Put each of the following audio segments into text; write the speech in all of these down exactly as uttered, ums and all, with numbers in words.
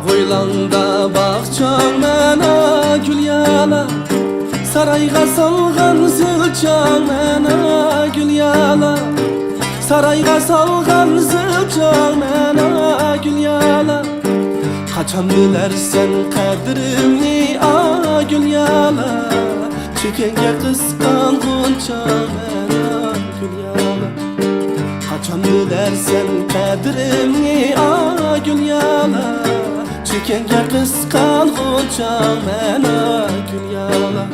غويلاڭدا باغچاڭ مەن، ئا، گۈليالا. سارايغا سالغان زىلچاڭ مەن، ئا، گۈليالا. سارايغا سالغان زىلچاڭ مەن، ئا، گۈليالا. قاچان بىلەرسەن قەدرىمنى، ئا، گۈليالا. چېكەڭگە قىسقان غۇنچاڭ مەن، ئا، گۈليالا. قاچان بىلەرسەن قەدرىمنى، ئا، گۈليالا. چېكەڭگە قىسقان غۇنچاڭ مەن، ئا، گۈليالا.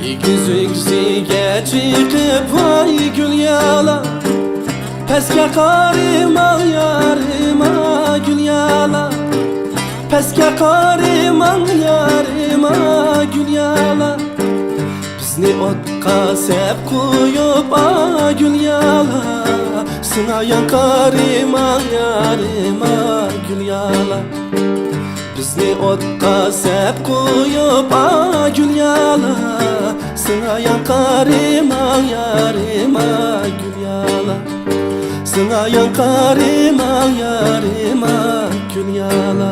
ئېگىز ئۆگزىگە چىقىپ، ۋاي گۈليالا، پەسكە قارىماڭ يارىم، ئا، گۈليالا. پەسكە قارىماڭ يارىم، ئا، گۈليالا. بىزنى ئوتقا سەپ قويۇپ، ئا، گۈليالا. سىڭايان قارىماڭ يارىم، ئا، گۈليالا. بىزنى ئوتقا سەپ قويۇپ، ئا، گۈليالا. سىڭايان قارىماڭ يارىم، ئا، گۈليالا. سىڭايان قارىماڭ يارىم، ئا، گۈليالا.